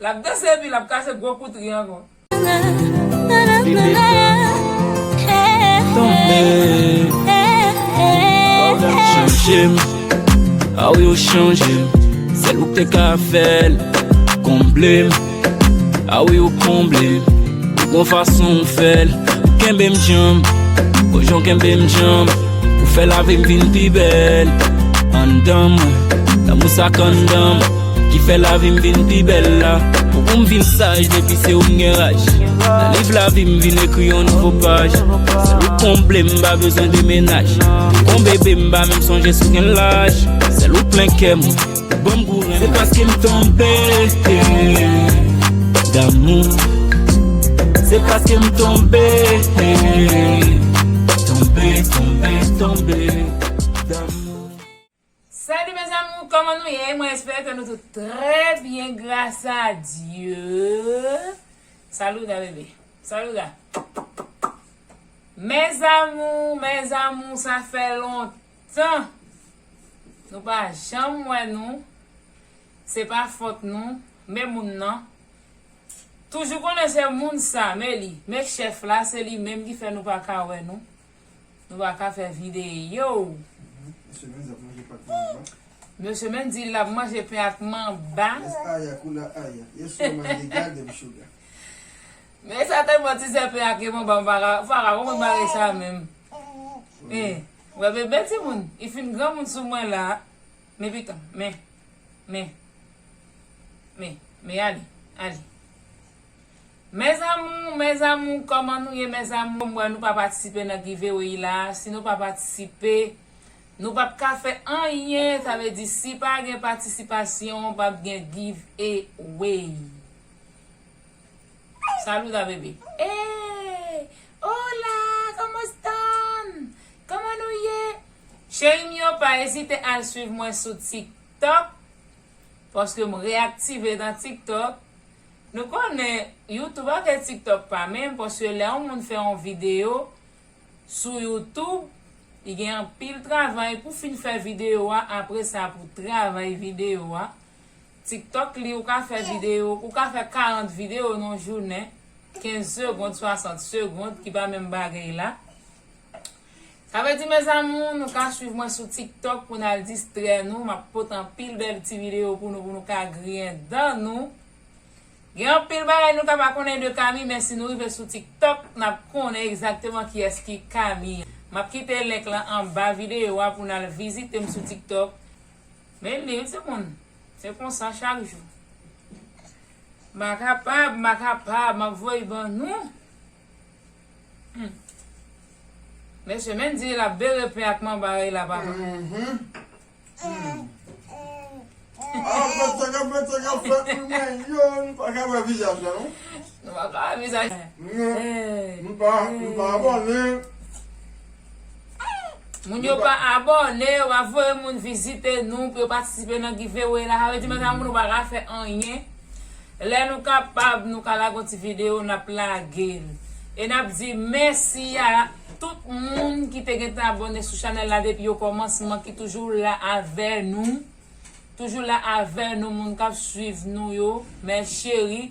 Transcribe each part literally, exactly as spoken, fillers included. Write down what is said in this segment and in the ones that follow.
l ap danse epi l ap kase gwo kout ri ankò. Tonbe. Chanje m. A wi, ou chanje m. Sèl ou k te ka fè l. Konble m. A wi, ou konble m. Ou gon fason ou fè l. Ou kenbe m djanm. Gon jan w kenbe m djanm. Ou fè lavi m vin pi bèl. Anndan mwen. Lanmou sa k anndan m. Ki fè lavi m vin pi bèl la. Pou, pou m vin saj depi se ou m gen raj. Nan liv lavi m vin ekri yon nouvo paj. Sèl ou konble m, m pa bezwen de mennaj. Gon bebe m pa menm sonje si w gen laj. Sèl ou plen kè m. Ban m gou renmen. Se paske m tonbe damou. Se paske m tonbe tonbe, tonbe, tonbe damou. Salut mes amours, kòman nou ye? Mwen espere ke nou tout trè byen, gras a Dye. Saluda, bebe. Saluda. Mes amours, mes amours, sa fè lontan nou pa janm wè nou. Se pa fòt nou, men moun nan. Toujou konnen se moun sa, men li, men chèf la, se li menm ki fè nou pa ka wè nou. Nou pa ka fè videyo. Mesye Mendy ap manje pen ak manba. Mesye Mendy l ap manje pen ak manba. Yes, aya, koulè aya. Yes, sou manje, gade m, sugar. Men sa tèlman ti sèpen ak manba, m pa ka, m pa ka konprann bagay sa menm. Eh, wè bebe timoun, li fin granmoun sou mwen la. Men pitan, men, men, men, men ale, ale. Mes amours, mes amours, kòman nou ye, mes amours? M wè nou pa patisipe nan giveaway la. Si nou pa patisipe, nou p ap ka fè anyen. Sa vle di, si pa gen patisipasyon, p ap gen giveaway. Saluda, bebe. Hey! Hola! ¿Cómo están? Kòman nou ye? Cheri m yo, pa ezite al swiv mwen sou TikTok. Paske m reaktive nan TikTok. Nou konnen, YouTube ak TikTok pa menm, paske lè yon moun fè yon videyo sou YouTube, li gen anpil travay pou fin fè videyo a, apre sa pou travay videyo a. TikTok li, ou ka fè videyo, ou ka fè karant videyo nan jounen, kenz segond, swasant segond, ki pa menm bagay la. Sa vle di, mes amours, nou ka swiv mwen sou TikTok pou n al distrè nou. M ap pote anpil bèl ti videyo pou nou, pou nou ka griyen dan nou. Gen anpil bagay nou ka pa konnen de Kami, men si nou rive sou TikTok, n ap konnen egzakteman kiyès ki Kami. M ap kite link lan anba videyo a pou n al vizite m sou TikTok. Men li, wi, timoun. Se konsa chak jou. M pa kapab, m pa kapab, m ap voye ban nou. Hmm. Mesye Mendy, l ap bere pen ak manba la, papa. Mhm. Hmm. Ah, fèt sa k ap fèt, sa k ap fèt, wi, mwen, yo, nou pa ka wè vizaj la, non? Nou pa ka wè vizaj. Non. Eh, nou pa, nou pa abòne. Moun yo pa abòne, yo pa voye moun vizite nou pou yo patisipe nan giveaway la. Sa vle di, mes amours, nou pa ka fè anyen. Lè nou kapab, nou ka lage yon ti videyo, n ap lage l. E n ap di mèsi a tout moun ki te gentan abòne sou chanèl la depi okòmansman, ki toujou la avè nou. Toujou la avè nou, moun k ap swiv nou yo. Mes chéris,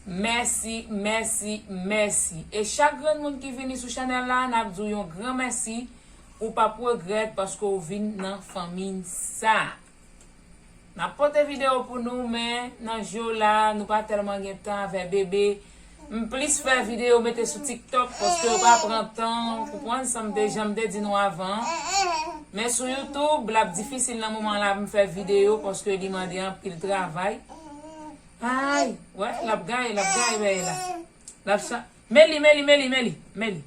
mèsi, mèsi, mèsi. E chak grenn moun ki vini sou chanèl la, n ap di w yon gran mèsi. Ou p ap regrèt paske w vin nan fanmi sa. N ap pote videyo pou nou, men nan jou la, nou pa tèlman gen tan avè bebe. M plis fè videyo mete sou TikTok, paske yo pa pran tan, ou konprann sa m te, jan m te di nou avan. Men sou YouTube, l ap difisil nan moman la pou m fè videyo, paske li mande anpil travay. Ay, wè, l ap gaye, l ap gaye, wè la. L ap cha-, Meli, Meli, Meli, Meli, Meli.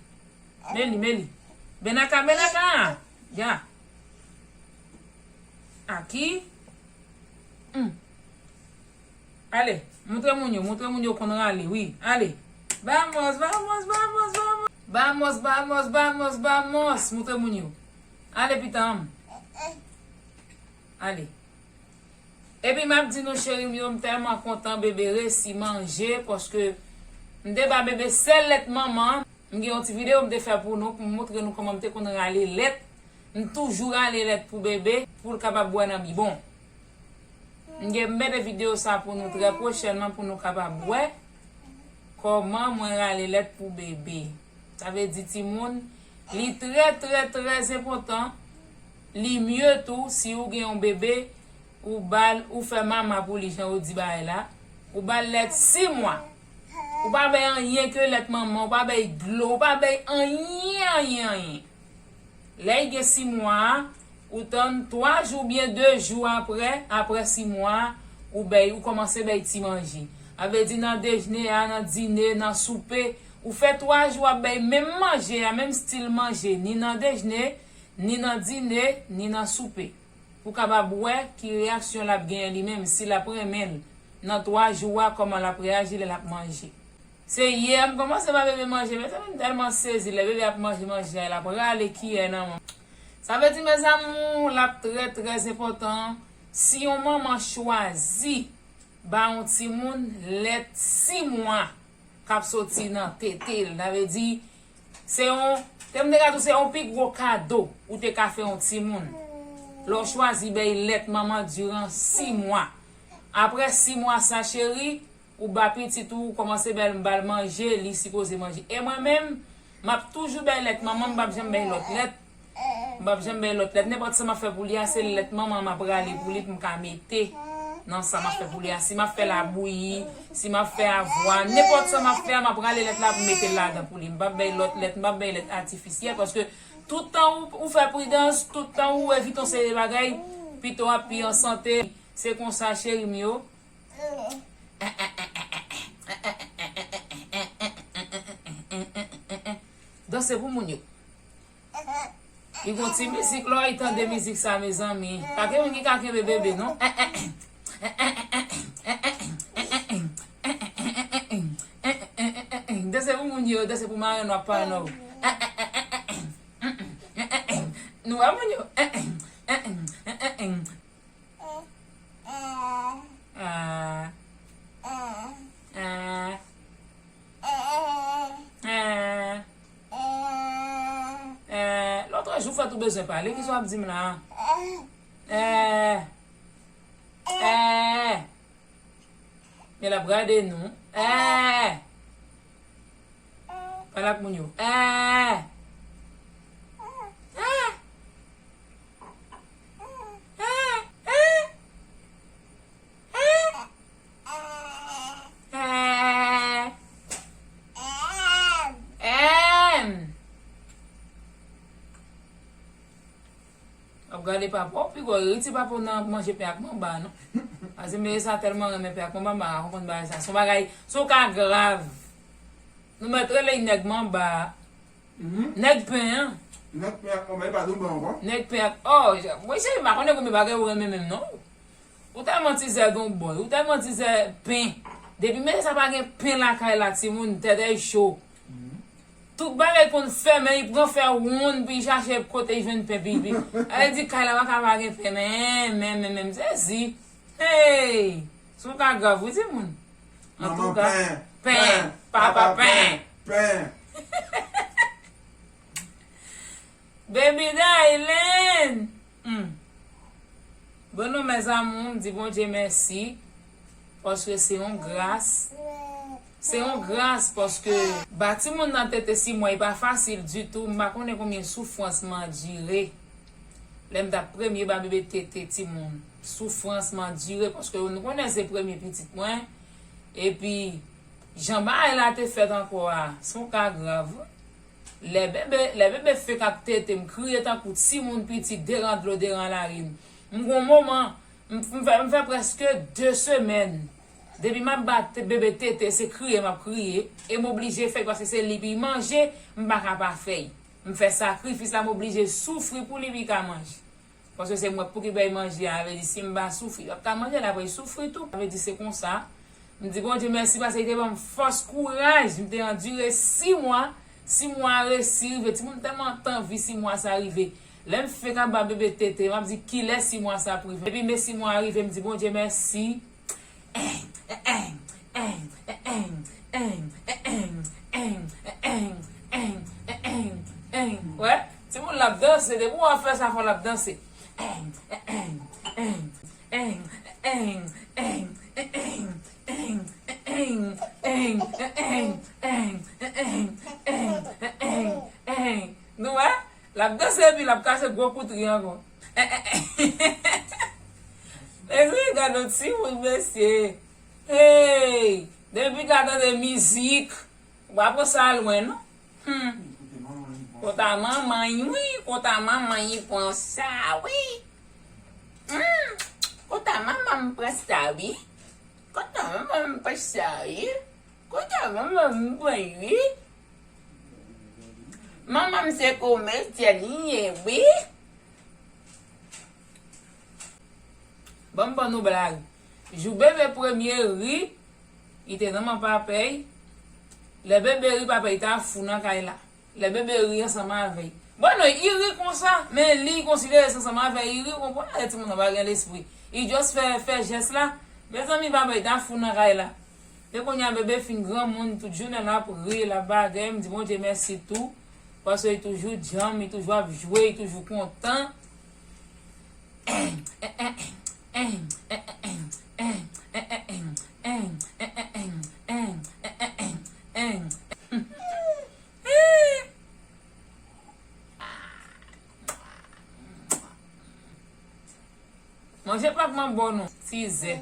Meli, Meli. Benaka, Benaka. Ya. Aki. Hmm. Ale, montre moun yo, montre moun yo konn rale, wi. Ale. Vamos, vamos, vamos, vamos. Vamos, vamos, vamos, vamos. Montre moun yo. Ale, pitanm. Ale. Epi m ap di nou, cheri m yo, m tèlman kontan bebe resi manje, paske m te ba bebe sèl lèt manman. M gen yon ti videyo m te fè pou nou, pou m montre nou kòman m te konn rale lèt. M toujou rale lèt pou bebe, pou l kapab bwè nan bibwon. M gen, m mete videyo sa pou nou trè pwochènman, pou nou kapab wè kòman mwen rale lèt pou bebe. Sa vle di, timoun, li trè, trè, trè enpòtan. Li mye tou, si ou gen yon bebe, ou ba l, ou fè mama pou li, jan yo di bagay la. Ou ba l lèt sis mwa. Ou pa bay anyen ke lèt manman, ou pa bay dlo, ou pa bay anyen, anyen, anyen. Lè l gen sis mwa a, ou tann twa jou oubyen de jou apre, apre sis mwa a, ou bay, ou kòmanse bay ti manje. A vle di nan dejne a, nan dine, nan soupe, ou fè twa jou ap bay menm manje a, menm stil manje, ni nan dejne, ni nan dine, ni nan soupe. Pou w kapab wè ki reyaksyon l ap genyen li menm, si l ap renmen l nan twa jou a, kòman l ap reyaji lè l ap manje. Se yè m kòmanse ba bebe manje, mezanmi, m tèlman sezi, lè bebe ap manje manje a, l ap rale kiyè nan men m. Sa vle di, mezanmi, l ap trè, trè enpòtan si yon manman chwazi ba yon timoun lèt sis mwa k ap soti nan tete l. Sa vle di, se yon, te m te ka di w, se yon pi gwo kado ou te ka fè yon timoun. Lè w chwazi bay lèt manman diran sis mwa. Apre sis mwa sa, cheri, ou ba pitit ou, ou kòmanse ba l, ba l manje, li sipoze manje. E mwen menm, m ap toujou bay lèt manman, m p ap janm bay lòt lèt. M p ap janm bay lòt lèt. Nenpòt sa m ap fè pou li a, se lèt manman m ap rale pou li, pou m ka mete nan sa m ap fè pou li a. Si m ap fè labouyi, si m ap fè avwàn, nenpòt sa m ap fè a, m ap rale lèt la pou m mete l ladan pou li. M p ap bay lòt lèt, m p ap bay lèt atifisyèl, paske tout tan ou, ou fè pridans, tout tan ou evite yon seri de bagay, pito w ap pi an sante. Se konsa, cheri m yo. Danse pou moun yo. Li gon ti mizik, lè w tande mizik sa, mezanmi. Pa gen moun ki ka kenbe bebe, non. Danse pou moun yo, danse pou marenn w ak parenn w. Nou wè moun yo. Ah. Ah. Ah. Eh, lòt jou fèt ou bezwen pale, kisa w ap di m la? Eh, eh. Men l ap gade nou. Eh. Pale ak moun yo. Eh. Eh. Eh. Eh. Eh. Eh. Em. W ap gade papa w, pi gwo ri ti papa w nan manje pen ak manba, non? Paske Melissa tèlman renmen pen ak manba, m pa ka konprann bagay sa. Se yon bagay, se yon ka grav. Nou mèt rele l nèg manba. Mhm. Nèg pen an. Nèg pen ak manba, e pa Doublan ankò? Nèg pen ak, oh, mwen cheri, m pa konnen konbyen bagay ou renmen menm, non. Ou tèlman tizè gon bòy, ou tèlman tizè pen. Depi men sa pa gen pen lakay la, timoun, tèt ay cho. Mhm. Tout bagay konn fèmen, li pran fè wonn pou li chache kote li jwenn pen, pi, pi. Sa vle di kay la pa ka pa gen pen, men, men, men, men, m sezi. Hey! Se yon ka grav, wi, timoun. Antouka, pen, pen, papa pen. Pen. Baby Dylan! Hmm. Bon, nou, mes amours, m di Bondye mèsi, paske se yon gras. Se yon gras, paske ba timoun nan tete sis mwa, e pa fasil ditou. M pa konnen konbyen soufrans m andire. Lè m t ap premye ba bebe tete timoun, soufrans m andire, paske nou konnen se premye pitit mwen. Epi, jan bagay la te fèt ankò a, se yon ka grav, wi. Lè bebe, lè bebe fenk ap tete, m kriye tankou timoun piti, deran dlo, deran larim. M gon moman, m, m fè, m fè prèske de semèn. Depi m ap ba te-, bebe tete, se kriye m ap kriye. E m oblije fè l paske se li ki manje, m pa ka pa fè l. M fè sakrifis la, m oblije soufri pou li, li ka manje. Paske se mwen pou ki bay manje a, sa vle di si m pa soufri, l ap ka manje, l ap soufri tou. Sa vle di se konsa. M di Bondye mèsi paske li te ban m fòs, kouraj, m te andire sis mwa, sis mwa a resi rive. Timoun tèlman t anvi sis mwa sa rive. Lè m fenk ap ba bebe tete, m ap di kilè sis mwa sa ap rive. Epi men sis mwa a rive, m di Bondye mèsi. Eng, eng, eng. Wè, timoun l ap danse, depi w ap fè sa, fò l ap danse. Nou wè, l ap danse epi l ap kase gwo kout ri ankò. Mezanmi, gade yon timoun, mesye. Hey, depi w ka tande mizik, w pa pran sa lwen, non. Hmm. Kòta manman, wi, kòta manman, pran sa, wi. Hmm. Kòta manman, pran sa, wi. Kòta manman, pran sa, wi. Kòta manman, pran, wi. Manman se komedyèn li ye, wi. Ban m ban nou blag. Jou bebe premye ri, li te nan men papa'y. Lè bebe ri, papa'y ta fou nan kay la. Lè bebe ri ansanm avè'y. Bon, non, li ri konsa, men li konsidere se ansanm avè'y li ri, ou konprann? E timoun nan pa gen lespri. Li just fè, fè jès la. Mezanmi, papa'y ta fou nan kay la. E kounye a, bebe fin granmoun, tout jounen l ap ri, l ap bagay. M di Bondye mèsi tou, paske li toujou djanm, li toujou ap jwe, li toujou kontan. Manje pa k manbo non, tizè.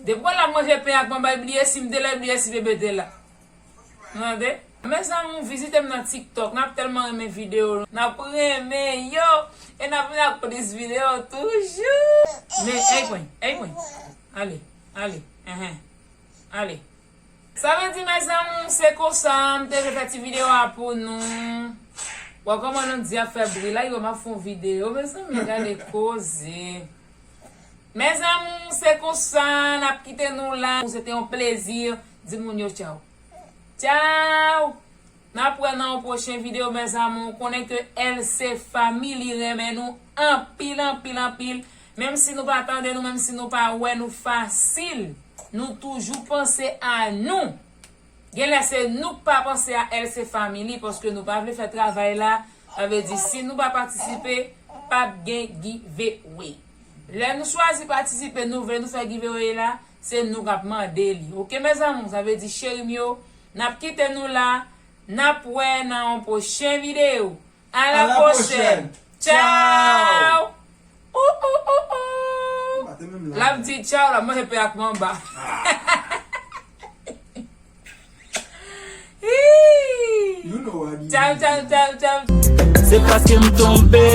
Depi w la manje pen ak manba, bliye si m te la, bliye si bebe te la. Nou tande? Mezanmi, vizite m nan TikTok. N ap tèlman renmen videyo nou. N ap renmen yo. E n ap vin ak plis videyo toujou. Men, ey, pwen, ey, pwen. Ale, ale, enhen. Ale. Sa vle di, mezanmi, se konsa, m te vle fè ti videyo a pou nou. Bon, kòman nou di ap fè bri la, yo, m ap fè yon videyo. Mezanmi, gade koze. Mezanmi, se konsa, n ap kite nou la. Se te yon plezi. Di moun yo tchaw. Tchaw! N ap wè nan yon pwochen videyo, mezanmi. Konnen ke L C Family renmen nou anpil, anpil, anpil. Menm si nou pa tande nou, menm si nou pa wè nou fasil, nou toujou panse a nou. Genlè se nou k pa panse a L C Family, paske nou pa vle fè travay la. Sa vle di, si nou pa patisipe, p ap gen giveaway. Lè nou chwazi patisipe, nou vle nou fè giveaway la, se nou k ap mande li. Oke, mezanmi, sa vle di, cheri m yo, n ap kite nou la, n ap wè nan yon pwochen videyo. À la prochaine. Tchaw! Ou, ou, ou, ou. L ap di tchaw, l ap manje pen ak manba. Hi! Tchaw, tchaw, tchaw, tchaw. Se paske m tonbe.